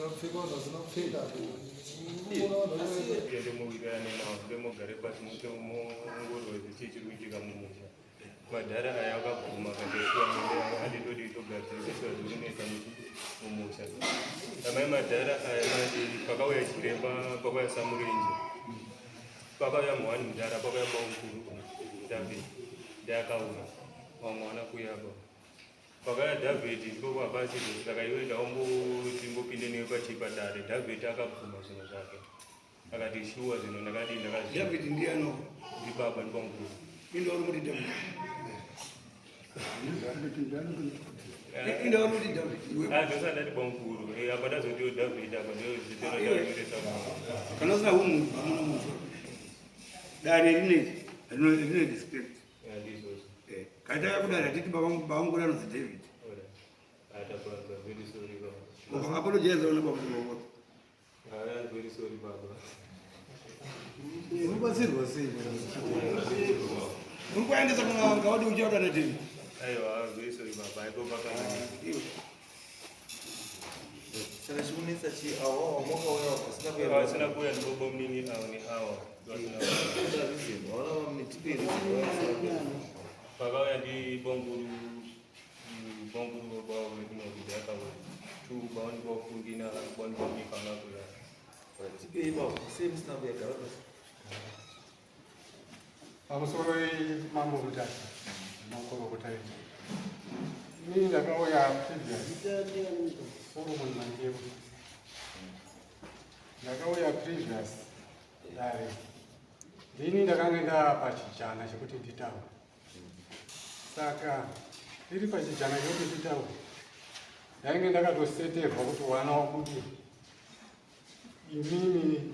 Vakapfeka vanhu vasina kupfeka. Ende muwirirane navo ndomogare pasi muongorore kuti chii chiri kuitika mumusha. Madhara aya akabvuma akati shuwa mombe handitodi togadzirisa shuwa zviri kunetsa mumusha. Amai madhara aya manje pakauya chiremba pakauya samurenje pakauya muhwani mudhara pakauya bamukuru David ndiakaura vamwe vana kuyaba. Pakauya David ndipo pavachiti saka iwe ndaumboti mbopinde newe pachipatare. David akabvuma zvinhu zvake akati shuwa zvinhu ndakadii ndakazvi. David ndiye ano ndibaba ndibamukuru. Inda uri kuti David. Inda uri kuti David. Iwe. Ah, ndosati ndati bamukuru. Eh, apa ndazotiwo David apa ndiyo zita rakanyoresa. Kana usina hunhu hamuna munhu. Dare rine rine respect. Eh, kana takakudari hatiti babangu anonzi David. Apologize ona baba baba. Unobatsirwa sei? Uri kuendesa kuna ngawadi uchaura na David. Aiwa, very sorry baba. Ipo pakanaka. Saka chikunetsa chii awa wakauya vasina kuya Vasina kuya ndibobo munini awo neawa. Vasina kuya. Reason waona vamune tipe reason why vasina kuya. Pakauya ndibonguru bonguru baba vekunokuti akauya. Tu baoni bofungina boni bomunika nakuya. Tipe ipapo sei musina kuya gara pasi. Pamusoro mambo Mutasa, makorokota edu. Inini ndakauya previous Solomon Mandevu. Ndakauya previous dare. Ndini ndakange ndapa chijana chekuti nditaure. Saka ndiri pachijana chekuti nditaure. Ndainge ndakatoseterwa kuti wana wabudirwa. Imimi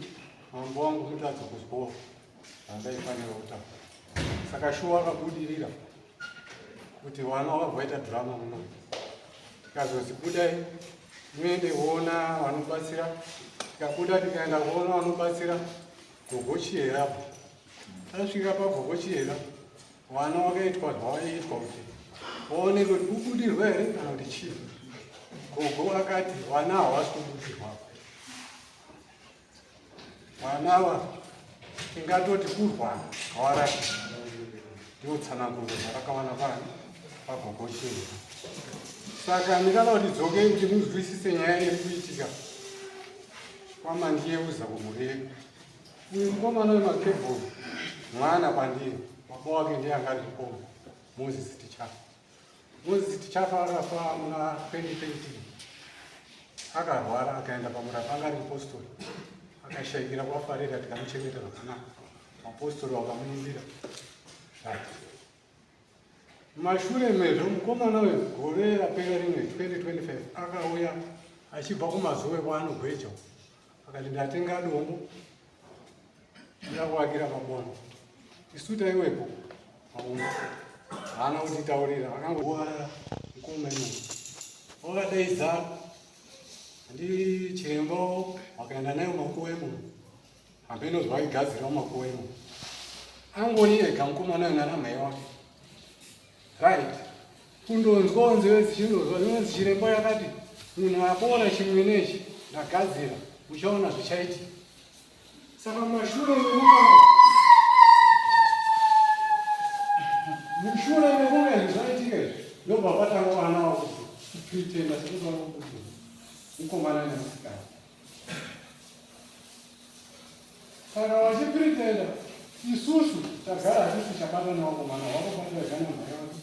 mambo wangu mutadza kuzwa zvandaifanira kutaura. Saka shuwa akabudirira kuti vana vakabva vaita drama muno. Tikazozi budai muende kuona vanobatsira. Tikabuda tikaenda kuona vanobatsira gogo Chihera. Tasvika pagogo Chihera vana vakaitwa zvavaiitwa kuti vaoneke kuti kubudirwa here kana kuti chii. Gogo akati vana havasi kubudirwa. Vana ava tingatoti kurwa hawarati. Ndiyo tsananguro dzatakawana pani pagogo Chihera. Saka ndingada kuti dzokei kuti munzwisise nyaya iri kuitika kwaMandiyeuza kumhuri yedu. Uyu mukomana wemakebhuru mwana kwandiri, baba wake ndiye anga ari mukoma Moses Tichafa. Moses Tichafa akafa muna 2013 akarwara akaenda pamurapi anga ari mupostori akashaikira kwafarira tikamuchengeta zvakanaka mapostori vakamuimbira right. Mashure mezvo mukomana uyu gore rapera rimwe 2025 akauya achibva kumazowe kwaanogweja akati ndatenga dombo ndoda kuvakira pabona isu taiwepo maumba haana kutitaurira akangoara mukoma imomo wakadaidza ndi chiremba wakaenda nayo makuwa imomo hameno zvaigadzira mumakuwa imomo angori ega mukomana uyu nana mai wake right kundonzwawo nzeve dzichindonzwa zvinonzi chiremba yakati munhu apora chimwe nechi ndagadzira muchaona zvichaitika saka mashure mekunge mushure mekunge izvi zvaitika izvi ndobva patanga vana vakuti kupretenda sekuti vari kubudirwa mukomana nemusikana Saka vachipretenda isusu tagara hatisi chabata nevakomana vakobata vega namhai vake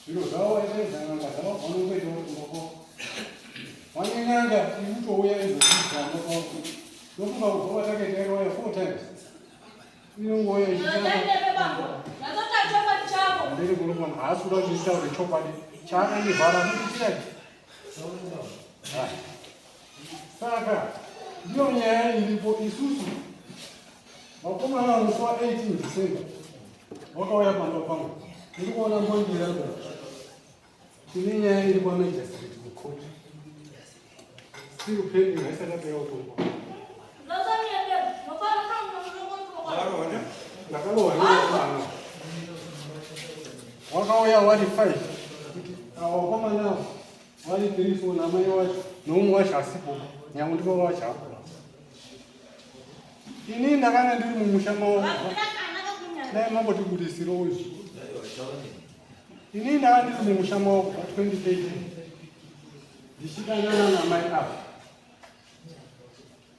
zviro zvavo vaitaidza n'anga dzavo vanongoita vari kumba kwavo vane n'anga iri kutouya izozidzana kwavo ndofunga kubva vatakaita yakauya four times inongouya ichitandiri kurumana haasi kuda kuti nditaure chokwadi chaakandivhara kuti chirati Saka ndiyo nyaya iripo isusu vakomana musi wa 18 December vakauya pamba pangu ndiri kuona mbondira tine nyaya iri kwamagistrate kucourt still pending haisati yapera kutongwa ndakarohwa nevakomana wakauya wari 5 kuti awa vakomana ava. Vari 3 4 namai wacho noumwe wacho asipo, nyange ndipo wacho akura. Ini ndakanga ndiri mumusha mavo, dai mambotibudisirawo izvi. Ini ndakanga ndiri mumusha mavo kubva 2013 ndichidanana namai ava.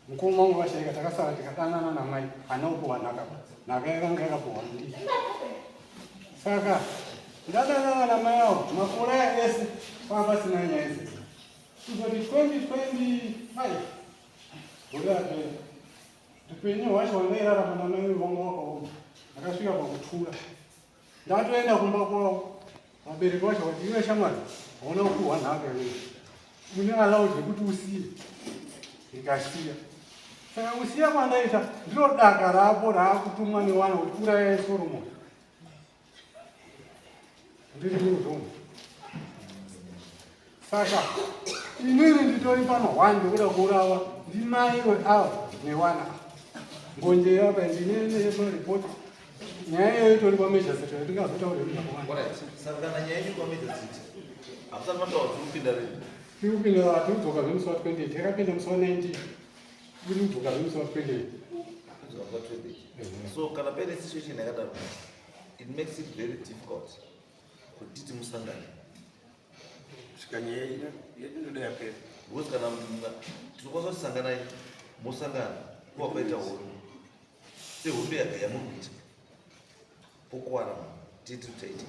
Mukoma wangu vashaika, takasara tikadanana namai, hana kupuwa nhaka, nhaka yakanga yakapuwa ndii. Saka ndadanana namai avo makore aya ese pava pasina nyaya idzi. Kuzoti 2025 gore rapera, upenyu hwacho hwandairarama namai vangu wakaoma, ndakasvika pakutura. Ndatoenda kumba kwavo, vabereki vacho vati, iwe shamwari, hauna kupuhwa nhaka iwewe, une allowed yekuti usiye. Ndikasiya. Saka kusiya kwandaita ndiro daka rapo raakutumwa newana kuti urayai Solomon. Ndiri murumu. Saka inini nditori pano hwani ndikuda kuurawa ndimai ava newana ngonje apa ndine ripoti nyaya iyoyo itori pameja seta yatingazotaura zvakawanda. Saka kana nyaya iri pameja seta hamusati mataura tiri kupinda rini? Tiri kupinda, tiri kudzoka zvemusi wa 28, yakapinda musi wa 19, tiri kudzoka zvemusi wa 28. Kudzoka kwa 28. So kana paine situation yakadaro, it makes it very difficult kuti titi musangane. Svika nyaya inoda yapera. Because kana tinokwanisa kuti sanganai, mosangana, kuva kwaita hondo sehondo yaga yamuri kuita, pokuwana titi tichaita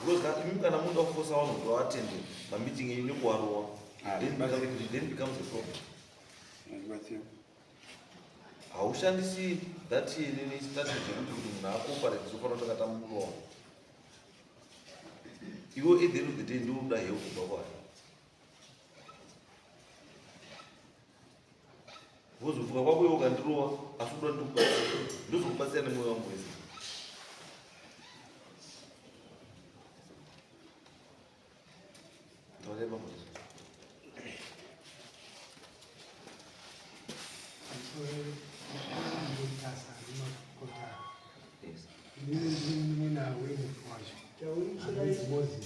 because imi kana munoda kufosa vanhu kuti vaatende mameeting enyu nekuvarowa, then becomes a problem. Haushandisi that nini strategy yekuti kuti munhu acooperate, tofanira kutanga tamurowa. Iwe at the end of the day ndinoda help kubva kwaari, wozofuka kwako iwe ukandirowa, asi uda ndikubatsira, ndozokubatsira nemwoyo wangu wese. Taurei baba. Yes. Inini wemufi wacho anonzi Moses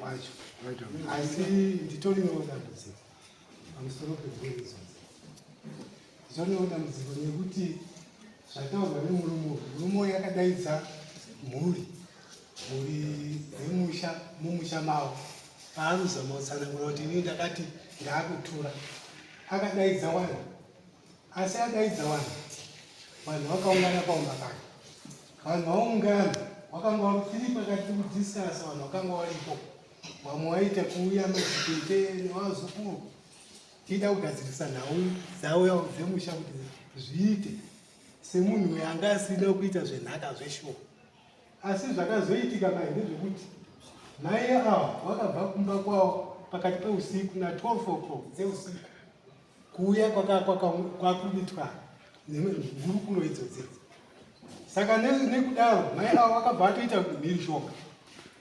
wacho, asi nditorinewo dambudziko pamusoro pemhuri idzodzo. Nditorinewo dambudziko nekuti zvataurwa nemurume uyu, murume uyu akadaidza mhuri yemusha mumusha mavo paanozama kutsanangura kuti inini ndakati ndaakutura. Akadaidza vanhu, asi adaidza vanhu, vanhu vakaungana paumba pake. Vanhu vaungana, vakanga tiri pakati pekudiscussa, vanhu vakanga varipo, vamwe vaita kuuya madzitete nevazukuru, tiida kugadzirisa nhau dzauya dzemusha kuti zviite semunhu uyo anga asina kuita zvenhaka zveshuwa. Asi zvakazoitika mai ndezvekuti mai ava vakabva kumba kwavo pakati peusiku na 12 o'clock dzeusiku kuuya kwakuitwa hurukuro idzodzi. Saka nekudaro mai ava vakabva vatoita mhirizhonga,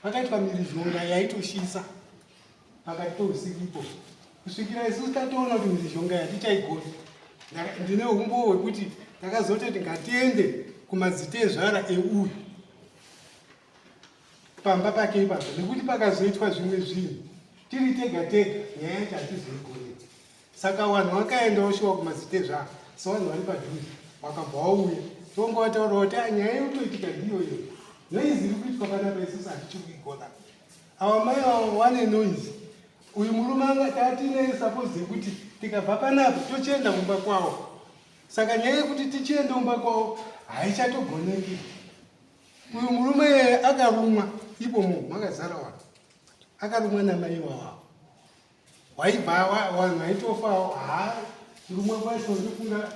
vakaitwa mhirizhonga yaitoshisa pakati peusiku ipo, kusvikira isusu tatoona kuti mhirizhonga yatichaigoni. Ndine umbowo hwekuti takazototi ngatiende kumadzitezvara euyu pamba pake ipapo, nekuti pakazoitwa zvimwe zvinhu tiri tega tega nyaya yacho hatizoigoni. Saka vanhu vakaendawo shuwa kumadzitezvara sevanhu vari padhuze, vakabva vauya, tonga vataura kuti "Ah, nyaya yotoitika ndiyoyo, noise iri kuitwa panapa isusu hatichi kuigona. Ava mai avo vane noise." Uyu murume anga tatine suppose yekuti tikabva panapa tochienda kumba kwavo. Saka nyaya yekuti tichienda kumba kwavo haichatogoneki. Uyu murume akarumwa ipo makazara vanhu, akarumwa namai vavo, waibva vanhu vaitofawo. Ha, kurumwa kwacho ndofunga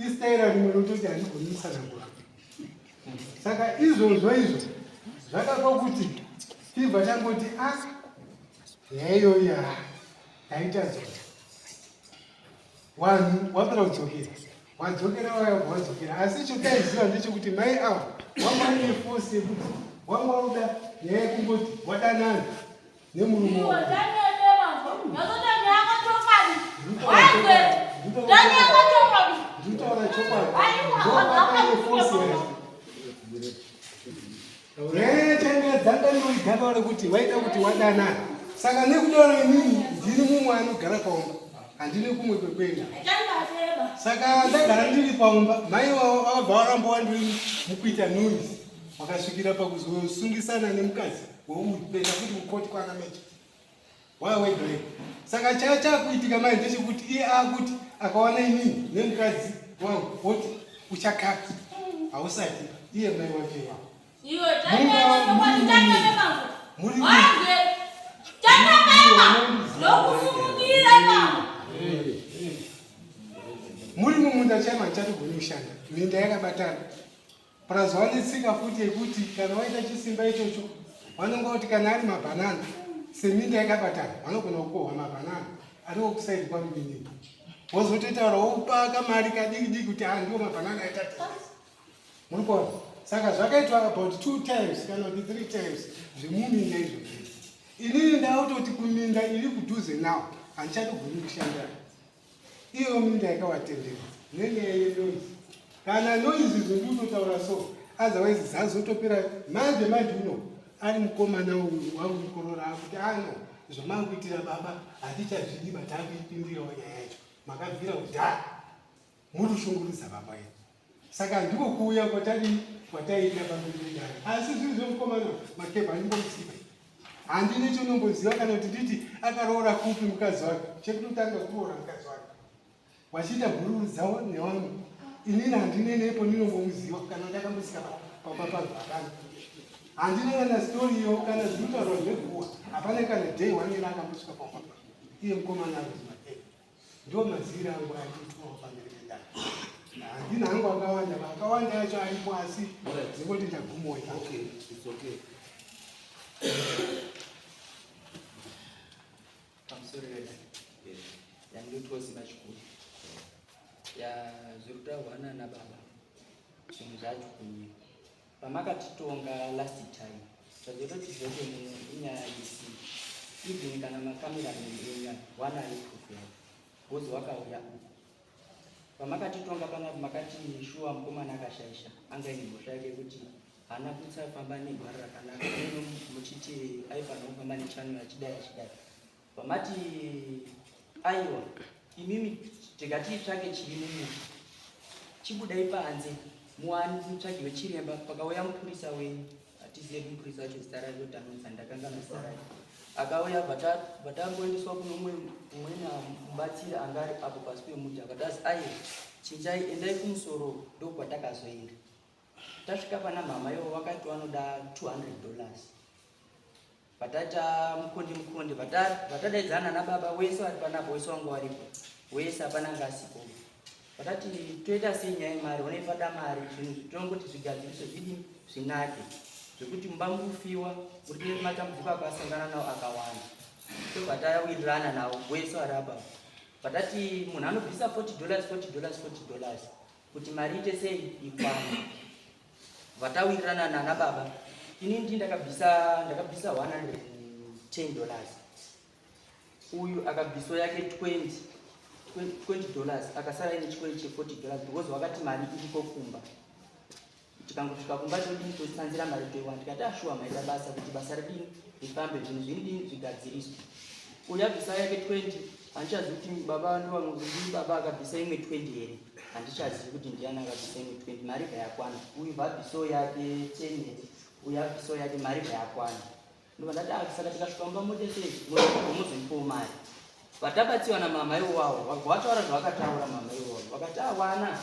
istaira rimwe rototi handigoni kutsanangura. Saka izvozvo izvo zvakapa kuti tibva tangoti a nyaya iyoyi ha taita dzona. Vanhu wapera kudzokera, wadzokera waya, wadzokera, asi chataiziva ndechekuti mai ava wanga wane force yekuti wanga wakuda nyaya yekungoti wadanana nemurume wako. Ndinotaura chokwadi. Ndopakaine force yacho. Nyaya yacho yadzanga ndinoigamba rekuti waida kuti wadanana. Saka nekudaro inini ndiri mumwe anogara paumba. Handine kumwe kwekuenda. Saka ndagara ndiri paumba, mai wavo vabva varamba wandiri mukuita noise. Wakasvikira pakuzosungisana nemukadzi weuyu kuenda futi kukoti kwana meja. Wawedre. Saka chachakuitika mai ndechekuti iye akuti akawana inini nemukadzi wangu woti uchakaka. Hausati iye mai wacho iwawo. Muri mumunda chama handichatogoni kushanda, minda yakabatana. Plus vane tsika futi yekuti kana waita chisimba ichocho vanonga kuti kana ari mabhanana seminda yakabatana vanogona kukohwa mabhanana ariwo kusaidi kwangu inini wozotoitaura wopaka mari kadiki diki kuti haa ndiwo mabhanana aitatengesa. Muri kuona? Saka zvakaitwa about 2 times kana kuti 3 times zvemuminda izvozvo. Inini ndautoti kuminda iri kudhuze now handichatogoni kushanda. Iyo minda yakawatenderedza nenyaya yenoise. Kana noise idzo ndikutotaura so otherwise dzazotopera manje manje uno ari mukomana uyu wangu mukorora akuti ano zvamakuitira baba hatichazvidi batakuipindirawo nyaya yacho makabvira kudhara. Muri kushungurudza baba yenyu. Saka ndiko kuuya kwatadii kwataiita pamberi pedare. Asi zviri zvemukomana Makeba handimbomuziva. Handine chonomboziva kana kuti nditi akaroora kupi mukadzi wake. Chekutotanga kuroora mukadzi wake. Wachiita mhururu dzavo nevamwe. Inini handine nepo ndinombomuziva kana ndakambosika pamba pangu hapana. Handine kana story iyo kana zviri kutaurwa zveguwa. Hapana kana day one ira akambosvika pamba pangu. Iye mukomana anonzi Makeba. Ndo mazira angu anditoa pamberi pedare. Handina hangu akawanda, akawanda yacho aripo asi ndingoti ndagumoyo. Okay, it's okay. Pamusoro yeda yandinotiwa simba chikuru ya zviri kutaurwa nana baba zvinhu zvacho kunyika Pamakatitonga last time tazototi zvese muno inyaya isii even kana macameraman enyu aya wanayo proof yake because wakauya uku pamakatitonga panapa makati shuwa mukomana akashaisha anga ine mhosva yake yekuti haana kutsafamba negwara rakanaka ino muchiti aifanira kufamba nechannel achidai achidai pamati aiwa imimi tikatiitsvake chiri mumusha chibudai panze muwani mutsvagi wechiremba pakauya mupurisa wenyu hatizive mupurisa wacho zita rake kuti anonzi ndakanganwa zita rake akauya vatangoendeswa kuno umwe umweni mubatsiri anga ari apo pasi pemuti akati aiwa chinjai endai kumusoro ndokwatakazoenda tasvika pana mhama ivo vakati vanoda 200 dollars Vataita mukonde mukonde vatadaidzana nababa wese vari panapa wese wangu waripo wese hapana anga asipo vatati toita sei nyaya yemari honai pada mari zvinhu tinongoti zvigadziriswe zvidini zvinake zvekuti mumba mukufiwa muri matambudziko akasangana nawo akawanda tobva tawirirana nawo wese vari apa vatati munhu anobvisa 40 dollars 40 dollars 40 dollars kuti mari ite sei ikwane Vatawirirana nana baba ini ndi ndakabvisa ndakabvisa 110 dollars uyu akabviswa yake 20 20 dollars akasara ine chikwereti che 40 dollars because wakati mari iriko kumba tikangosvika kumba todini tosanzira mari toiwana tikati ashuwa ah, maita basa kuti basa ridini rifambe zvinhu zvinidini zvigadziriswe uyu abvisa yake 20 handichazivi kuti baba ndovamwe baba akabvisa imwe 20 here Handichazivi kuti ndiani akabvisa imwe 20 mari bva yakwana. Uyu bva abvisawo yake 10 here, uyu abvisawo yake mari bva yakwana. Ndobva ndati ah, saka tikasvika mumba mote sei mozondipawo mari. Vatabatsiwa namama iwawo vabva vataura zvavakataura mama iwawo vakati ah, wana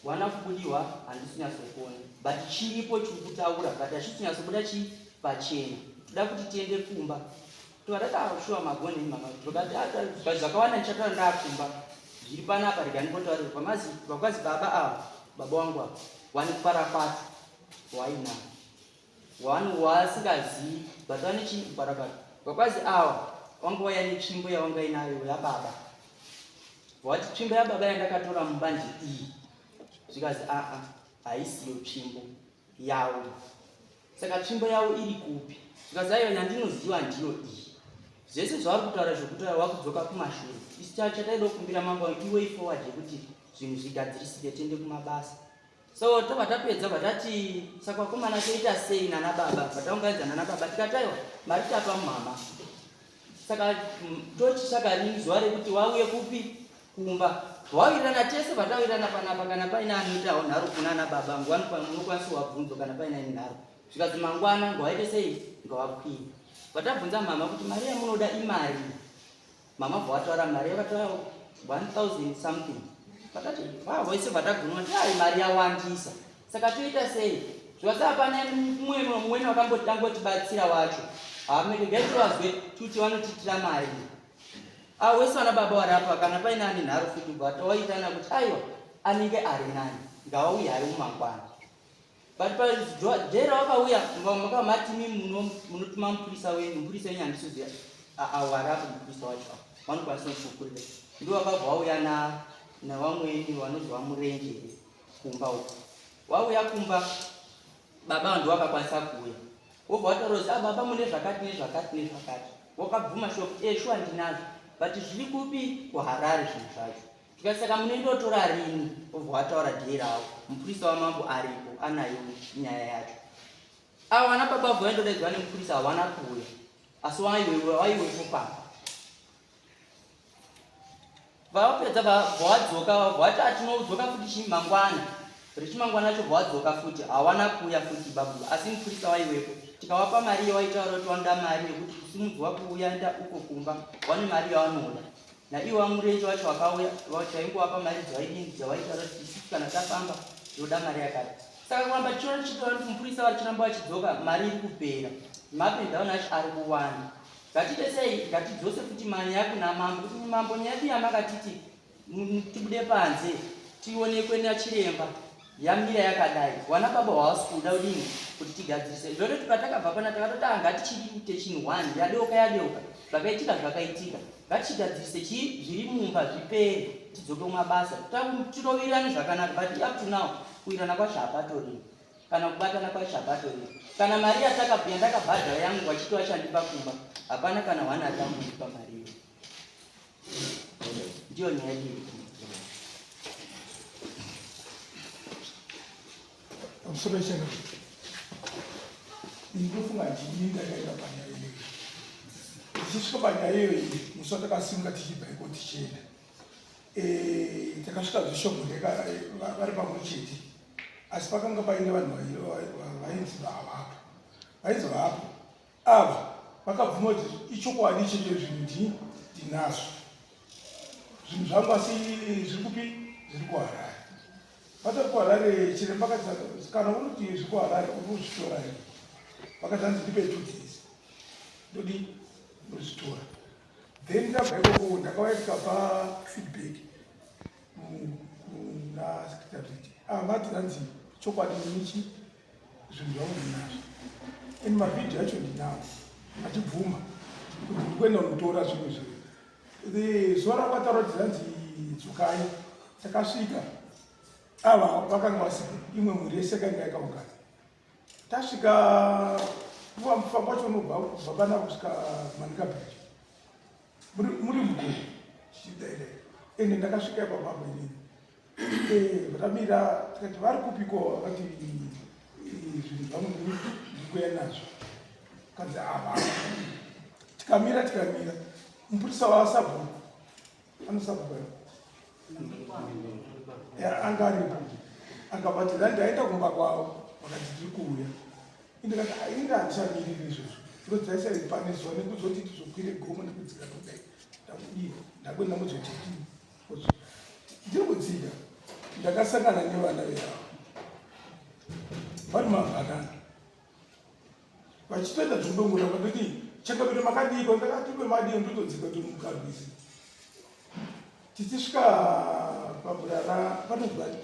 wana kubudiwa handisi kunyatsokuona but chiripo chiri kutaura but hachisi kunyatsobuda chi pachena toda kuti tiende kumba Tokati ah shuwa magoni mama. Tokati ah but zvakawanda ndichataura ndakumba. Zviri panapa rega ndimbotaura pamazi vakwazi baba ava baba wangu ava wani kuparakwata waina wani wasingazivi but vane chii kuparakwata vakwazi ava wanga waya netsvimbo yawanga inayo yababa wati tsvimbo yababa yandakatora mubanje iyi zvikazi aa haisiyo tsvimbo yavo Saka tsvimbo yavo iri kupi? Zvikanzi aiwa yandinoziva ndiyo iyi. Zvese zvavari kutaura zvekutaura wakudzoka kumashure. Isu chataida kukumbira mambo iway forward yekuti zvinhu zvigadzirisike tiende kumabasa. So tobva tapedza bva tati saka vakomana toita sei nana baba bva taunganidza nana baba tikati aiwa mari tapa mama saka tochitsvaka rini zuva rekuti wauye kupi kumba wawirirana tese vatawirirana panapa kana paine anoitawo nharo kuna ana baba nguva munokwanisa wabvunzwa kana paine ane nharo zvikanzi mangwana ngawaite sei ngawakwire vatabvunza mama kuti mari yamunoda imari mama bva vataura mari yavataura 1000 something vakati vese vatagunwa ti ai mari yawandisa saka toita sei zvikasi hapana mumwe mumweni wakambotangotibatsira wacho hameregai tivazwe tuti vanotiitira mari avo wese vana baba vari apa kana paine ane nharo futi bva tawaitana kuti aiwa anenge ari nani ngavauye hari mumangwana but padhera wakauya makava matimi munotuma mupurisa wenyu mupurisa wenyu handisiziva awarapo mupurisa wacho vanokwanisa kufukurira ndo wakabva wauya navamweni vanonzi vamurenje kumba uko wauya kumba baba ndo wakakwanisa kuuya wobva wataura kuti ah, baba mune zvakati nezvakati nezvakati wakabvuma shop e shuwa ndinazvo but zviri kupi kuharare zvinhu zvacho Tikati saka munendotora rini obva wataura day ravo. Mupurisa wamambo aripo anayo nyaya yacho. Ava vana baba vavo vaindodaidzwa nemupurisa havana kuuya. Asi waiwepo papa. Vapedza vawadzoka vati atinodzoka futi chimangwana. Rechimangwana acho vawadzoka futi hawana kuuya futi babu asi mupurisa waiwepo. Tikawapa mari yawaitaura kuti wanoda mari yekuti kusimudzwa kuuya enda uko kumba wane mari yawanoda. Naiwo vamurenje wacho vakauya taingovapa mari dzawaidini dzawaitaura kuti isusu kana tafamba tinoda mari yakati saka kuramba tichiona tichitora kuti mupurisa vachiramba vachidzoka mari iri kupera mapendown acho ari kuwanda ngatiite sei ngatidzose futi manyaya kuna mambo kuti mambo nyaya yedu yamakatiti tibude panze tionekwe nachiremba yamira yakadai wana baba hawasi kuda kudini kuti tigadzirise zvototi patakabva pana takatoti ah, ngatichiite chinhu one yadeuka yadeuka zvakaitika zvakaitika ngatichigadzirise chii zviri mumba zvipere tidzoke kumabasa titowirirane zvakanaka but up to now kuwirana kwacho hapatorina kana kubatana kwacho hapatorina kana mari yandakabhadhara yangu vachiti vachandipa kumba hapana kana one akamboipa mari iyo ndiyo nyaya yedu pamusoro chena ndinofunga ndini ndakaenda panyaya iyoyi tichisvika panyaya iyoyi musi watakasimuka tichibva iko tichienda eh, takasvika zvishomhoreka eh, vari pamwe chete asi pakanga paine vanhu vainzi vavapo vainzi vapo Ava vakabvuma kuti ichokwadi ichecho zvinhu ndi ndinazvo zvinhu zvangu asi zviri kupi zviri kuharare vatori kuharare chiremba akati kana uri kuti zviri kuharare uri kuzvitora here vakati hanzi ndipe two days ndodi ndozvitora then ndabva ikoko ndakauya ndikapa feedback kuna secretary ava vati hanzi chokwadi nichi zvinhu zvangu ndinazvo and mavhidhiyo acho ndinawo achibvuma kuti ndikuenda kunotora zvinhu zvinhu the zuva rakataura kuti zvanzi dzokai takasvika ava vakanga vasipo imwe mhuri yese yakanga yakaungana tasvika mufambo wacho unobva kubva pana kusvika manika bridge muri mugomo chichidaidai ende ndakasvika ipapapo inini Eh, vakamira tikati vari kupiko vakati eh, zvinhu zvangu ndikuya nazvo kanzi ava tikamira tikamira mupurisa wasabhuku anosabhuku anga aripo akabati ndaenda kumba kwavo vakati tiri kuuya indikati inga handichamiriri izvozvo because taisai pane zuva nekuzoti tizokwire gomo nekudzika kudai ndakudii ndakuenda kuzoti Ndiri kudzidza ndakasangana nevana veavo vari mabhanana vachitoita zvekudongora vandoti chakavire makadiiko ndakati kwemadii ndotodzika tomukarwizi tichisvika pamurara panonzi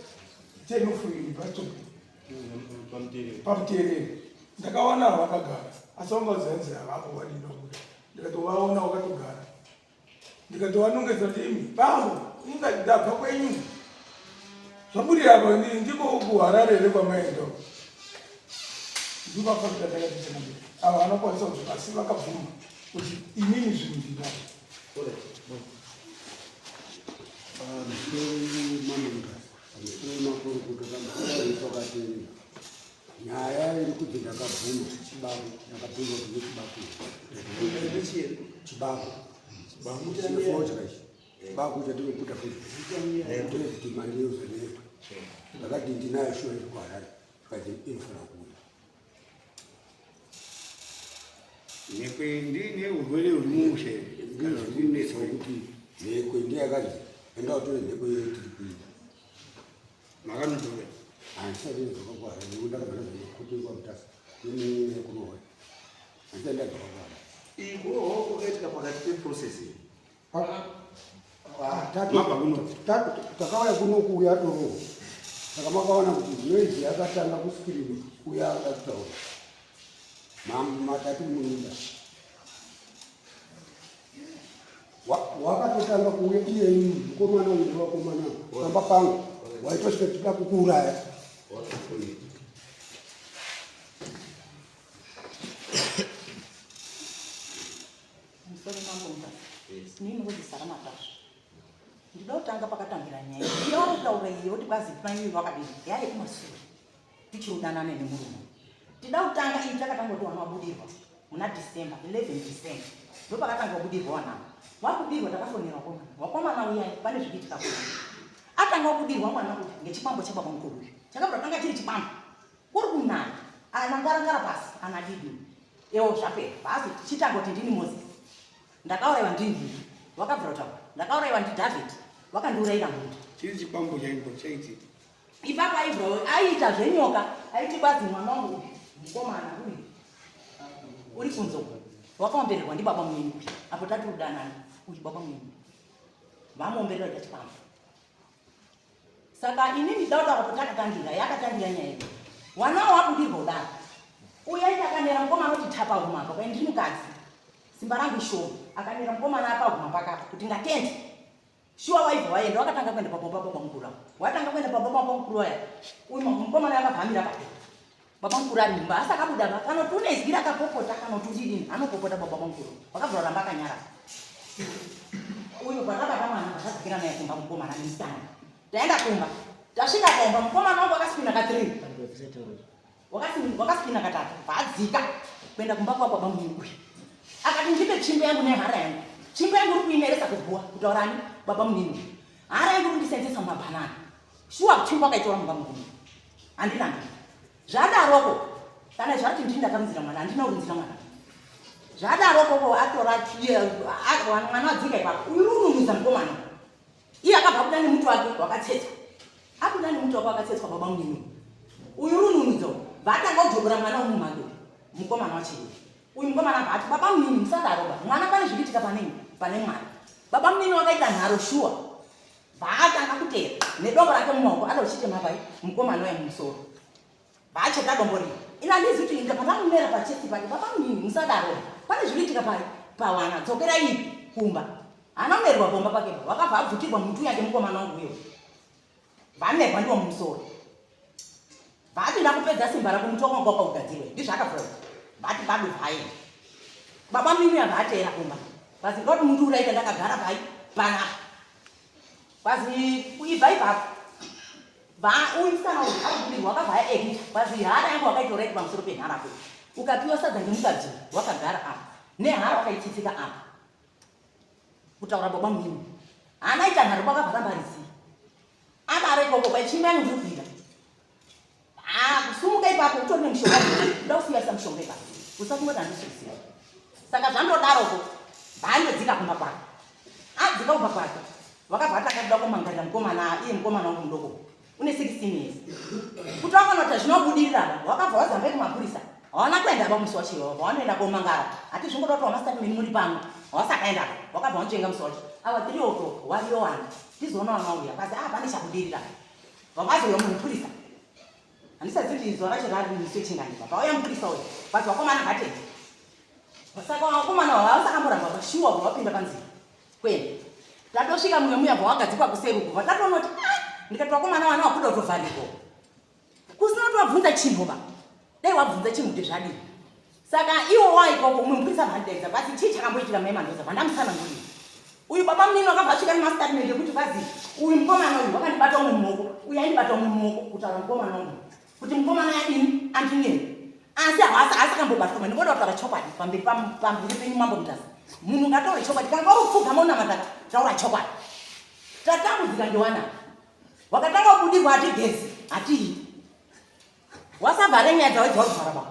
tenofu bastop pamuterere ndakawana vakagara asi vanga vaziva nzira vavo vadii vabuda ndikatovaona vakatogara ndikatovanongedza kuti imi bambo inga ndabva kwenyu zvamuri apa ndiko kuharare here kwamaenda ndivafambira takati ava vanokwanisa kuti asi vakabvuma. Kuti inini zvinhu ndinazvo. Nyaya iri kuti ndakabvuma chibaku, ndakabvuma kuti chibaku chibaku chefodya ichi chibaku chatinoputa futi mari yozonetwa. Ndakati ndinayo shuwa iri kuHarare, tikati inofanira kuuya. Nhekwe ndine urwere huri mumusha here? Ndizvo zvinetsa kuti nhekwe ndiye yakanzi enda utore nhekwe iyoyo tiri kuita. Makanotora? Handisati ndadzoka kuHarare nekuti ndakabva ndazonokopekwa kwaMutasa nemunin'ina kurohwa. Handisati ndadzoka kuHarare. Iyi kurohwa kwakaitika pakati peprocess iyi. Takauya kuno kuuya torohwa. Saka makaona kuti noise yakatanga kuscreen uya akuda kutaura. Matatu munoda. Wakatotanga kuuya iye mukomana uyu nevakomana pamba pangu waitosvika tida kukuuraya. Musoro mambo Mutasa. Ini ndinonzi Sara Matasva. Ndinoda kutanga pakatangira nyaya. Iyo vari kutaura iyi yekuti kwazi mai uyu wakadini yaive kumasure tichiri kudanana nemurume. Tida kutanga iyi takatanga kuti wana wabudirwa muna December 11 December ndopakatanga kubudirwa wana. Wabudirwa takafonera wakomana. Wakomana uya pane zvikuitika kuno. Atanga kubudirwa mwana uyu ngechikwambo chababa mukuru uyu. Chakabva tanga chiri chikwambo. Kuri kunaya ana ngarangara pasi ana didi ewo zvapera bhazi tichitanga kuti ndini Moses ndakauraiwa ndini wakabvira kutaura ndakauraiwa ndiDavid wakandiurayira munda. Chiri chikwambo chaiko chaiti ipapo aibva aiita zvenyoka aiti bazi mwana wangu uyu mukomana uyu uri kunze uku wakaombererwa ndibaba munini uyu apo tati kudanana uyu baba munini vamuomberera kuita chikwambo. Saka ini ndida kuti takatangira yakatangira nyaya iyi. Wana wabudirwa kudaro. Uya ita akamera mukomana kuti tapa huma apa kwaye ndiri mukadzi. Simba rangu ishoma. Akamera mukomana apa huma pakapa kuti ngatende. Shuwa waibva waenda wakatanga kuenda pababa baba mukuru apo. Watanga kuenda pababa baba mukuru aya. Uyu mukomana akabva amira pake. Baba mukuru ari mumba asi akabuda ba kana kuti une izwi rakapopota kana kuti udidini anopopota baba mukuru. Wakabva ramba akanyarara. Uyu pakabata mwana akadzokera naye kumba mukomana nemusikana. Taenda kumba. Tasvika kumba mukomana wangu akaspina ka 3. Wakaspina katatu. Vadzika kuenda kumba kwa baba munini uyu. Akati ndipe tsvimbo yangu nehara yangu. Tsvimbo yangu uri kuimeresa kuguwa kutaura ani baba munini. Hara yangu uri kundisenzesa mumabhanana. Shuwa tsvimbo akaitora mumba murume. Handina. Zvadaroko kana zvati ndini ndakarunzira mwana handina kurunzira mwana. Zvadaroko ko atora mwana wadzika ipapo. Uyu uri ununudza mukomana. Iye akabva abuda nemuti wake wakatsetswa. Abuda nemuti wake wakatsetswa baba munini. Uyu uri ununudza. Vatanga kujobora mwana womumake. Mukomana wacho. Uyu mukomana abva ati baba munini musadaro ba. Mwana pane zvikuitika pane pane mwana. Baba munini wakaita nharo shuwa. Vaatanga kuteera nedombo rake mumaoko ada kuchitema pai mukomana uya mumusoro. Vaacheka dombo riya. Ini handizi kuti inda pandamumera pachesti pake baba munini musadaro. Pane zvikuitika pai pawana dzokerai kumba. Haana kumerwa pomba pake wakabva abvutirwa muti uyake mukomana wangu uyo. Vamerwa ndiwo mumusoro. Vati ndakupedza simba rako muti wako wanga wakaugadzirwa ndizvo akabvura kuti vati bado vaenda. Baba mimi ava ateera kumba. Vazi ndoti muti uraita ndakagara pai panapa. Vazi ibva ipapo. Va uyu musikana uyu ari kubirwa wakabva aekita. Vazi hara yangu wakaitora iri pamusoro penhara apo. Ukapiwa sadza ngemukadzi wakagara apa. Nehara wakaitsitsika apa. Kutaura baba mimi. Haana ita nharo kwakabva ramba rizivi. Adaro ikoko kwaichimba yangu ndiri kuida. Ah, kusumuka ipapo utori nemushonga. Ndoda kusiyasa mushonga ipapo. Usafunga kuti handisi kuziva. Saka zvandodaroko bhandodzika kumba kwake. Adzika kumba kwake. Wakabva atanga kuda kumangarira mukomana iye mukomana wangu mudoko. Une 16 years. Kuti wakona kuti zvinobudirira ba. Wakabva wazamba kumapurisa. Hawana kuenda ba musi wacho iwawo. Wanoenda komangara. Hati zvingoda kuti wamastatement muri pano. Hawasakaenda ba. Wakabva wanzvenga musi wacho. Awa 3 o'clock wariyo wani. Tizoona wanauya. Kazi ah pane chabudirira. Vakazouya mupurisa. Handisazivi kuti zuva racho rari musi wechingani baba. Vauya mupurisa uyu. But vakomana ngatende. Saka vakomana vavasakamboramba vashuwa vavapinda panzira. Kwenda. Tatosvika mumwe muya vawagadzikwa kuseri uko. Vatatoona kuti ah ndikati vakomana vana vakuda kutovharirwa. Kusina kuti wabvunza chinhu ba. Dai wabvunza chinhu kuti zvadii. Saka iwo waikoko umwe mupurisa vandidaidza basi chii chakamboitira mai Mandoza vandamusanangurira. Uyu baba munini wakabva asvika nemastatement ekuti bazi uyu mukomana uyu wakandibata umwe muoko uyu aindibata umwe muoko kutaura mukomana wangu kuti mukomana yadini andinei asi haasi haasi akambobatwa mani ngoda kutaura chokwadi pamberi pamberi penyu mambo Mutasa munhu ngataure chokwadi kana uri kupfugama unamata taura chokwadi tatambudzika ndiwana wakatanga kubudirwa hatigezi hatiyi wasavhare nyaya dzawe dzauri baba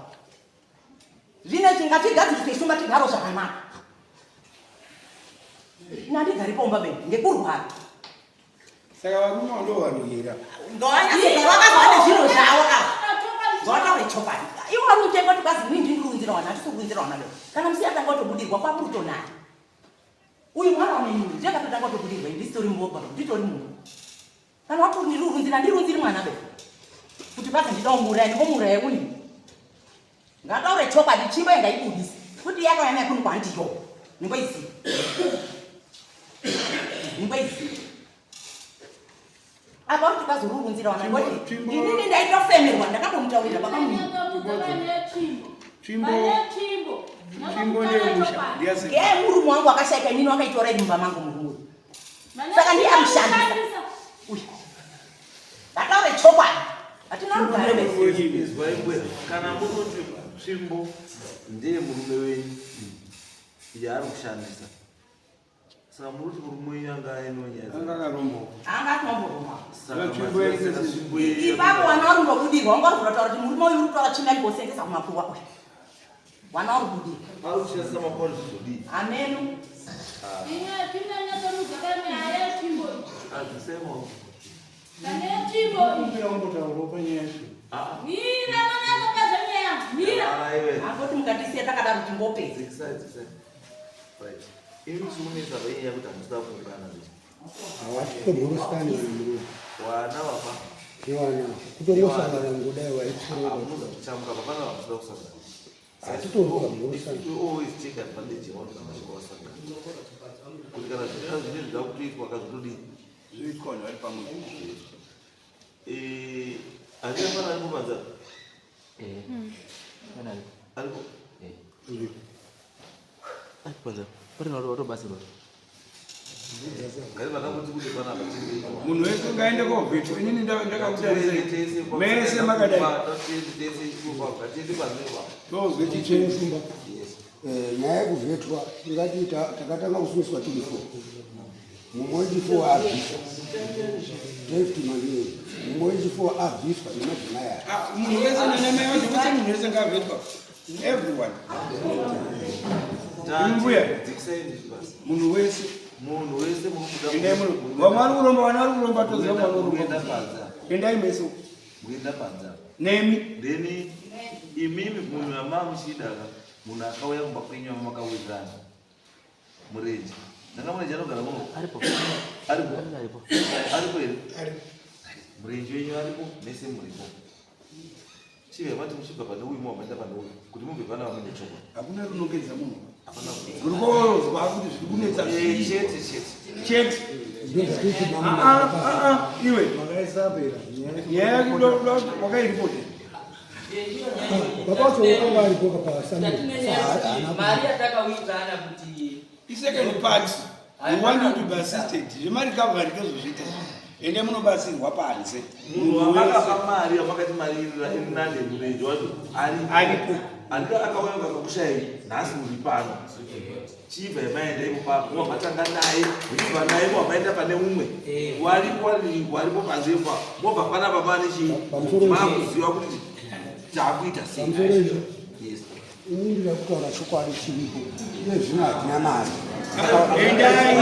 zvino izvi ngatigadziriswe shumba tigaro zvakanaka nandigari pomba be ngekurwara saka varume ndo vanohira vakazwa nezvinhu zvavo ava zvavataure chokwadi iwo vari kutenga kuti kwazi mii ndindirunzira wana hatisi kurunzira wana leo kana musiya tanga kutobudirwa kwakutonaya uyu mwana wamenini ndiye akatotanga kutobudirwa ndisitori mboba nditori munhu Kana wati ndirunzira ndirunziri mwana be. Kuti basi ndida umuuraya ndingomuuraya uni. Ngataure chokwadi chimbo ingaibudise. Kuti yakauya naye kuno kwandiyo. Ndingoiziva. Ndingoiziva. Apa kuti bazorurunzira wana ngoti inini ndaitofemerwa ndakambomutaurira baba munini. Tsvimbo tsvimbo ndeyemusha ndiyase. Ngemurume wangu akashaika inini wakaitora iri mumba mangu murume uyu. Saka ndiye amushandisa. Uyu. Vataure chokwadi. Hatina rugare vese. Izwai mbuya, kana muri kuti tsvimbo ndeye murume wenyu yaari kushandisa saka muri kuti murume wenyu anga aine nyaya Anga akaromba. Anga atomboromba. saka Tsvimbo mazuva yenyu saka tsvimbo yenyu Ipapo wana vari kundobudirwa, wanga uri kutotaura kuti murume uyu uri kutora tsvimbo yake kosengesa kumakuva uyu. Wana uri kubudirwa. ari kushandisa makwani zvizodii Ameno. Adzisai maoko. Kumbira umbotaurawo panyaya yacho. Araiwe. Angoti mukatisiya takadaro tingopedza. Dzikisai, dzikisai. Right. Imi chiunesa panyaya yekuti hamusida kuungana zve. Hawatitomhorosani vanhu murume. Wana baba. Nevana. Kutongosangana ngodai waitsuro. Hamuzi kuchamuka baba kana hamusida kusangana. Hatitorwa mhorosani. We always take advantage yevanhu kana vachinge vasangana. Kuti kana zvinenge zvine zvida kutoitwa kazvitodii. Zvinoitwa vanhu vari pamwe. Eh, handina mwana aripo panze apa? Aripo? Ari panze apa. Pane vanhu vatobatsirwa. Ngati vakangoti kuti panapa tiri. Munhu wese ngaende kovhetwa. Inini ndakakutarisai. Mese makadai. Ngatiende panze ipapo. Tozwe chichemo. Chero shumba. Eh, nyaya yekuvhetwa tingati takatanga kusungiswa tiri four mumwe wechifour abviswa David Manuel mumwe wechifour abviswa nemadzimai aya Ah, munhu wese nanamai vacho vese munhu wese ngaavhetwa. Everyone. Mbuya. Dzikisai basi. Munhu wese. Munhu wese muri kuda. Endai muno. Vamwe vari kuromba, vana vari kuromba toziva mwana uri Kuenda kuromba. panze. Endai mese. Kuenda panze. Nemi. Then imimi munhu amamuchida ka munhu akauya kumba kwenyu amakawirirana murenje ndanga murenje anogara muno Aripo. aripo Aripo. aripo here murenje wenyu aripo mese muripo chibva mati muchibva pane uyu mowamaenda pane uyu kuti mubve pana vamwe nechokwadi Hakuna runongedza munhu. hapana Muri kozwa kuti zviri kunetsa Eh, zvii. chete chete Chete. ndozvatiti Ah, ah, ah, ah, iwe. Makaisa pera. Nyaya yako wakairipota. baba wacho wakanga aripo Tatine nyaya mari yatakawirirana kuti Isecond part. We want you to be assisted. Zvemarecovery tozozviita. Ende munobatsirwa panze. munhu wamakapa mari yamakati mari iri nane murenje wacho Aripo. andika akauya kakakushayai nhasi muri pano chibva yamaenda ipo papo mobva matanga naye muchibva naye mobva maenda pane umwe waripo waripo panze ipo mobva panapa pane chii Pamusoro makuziva kuti taakuita sei Pamusoro izvo. Yes. ini ndida kutaura chokwadi chiripo iye zvino hatina mari Endai.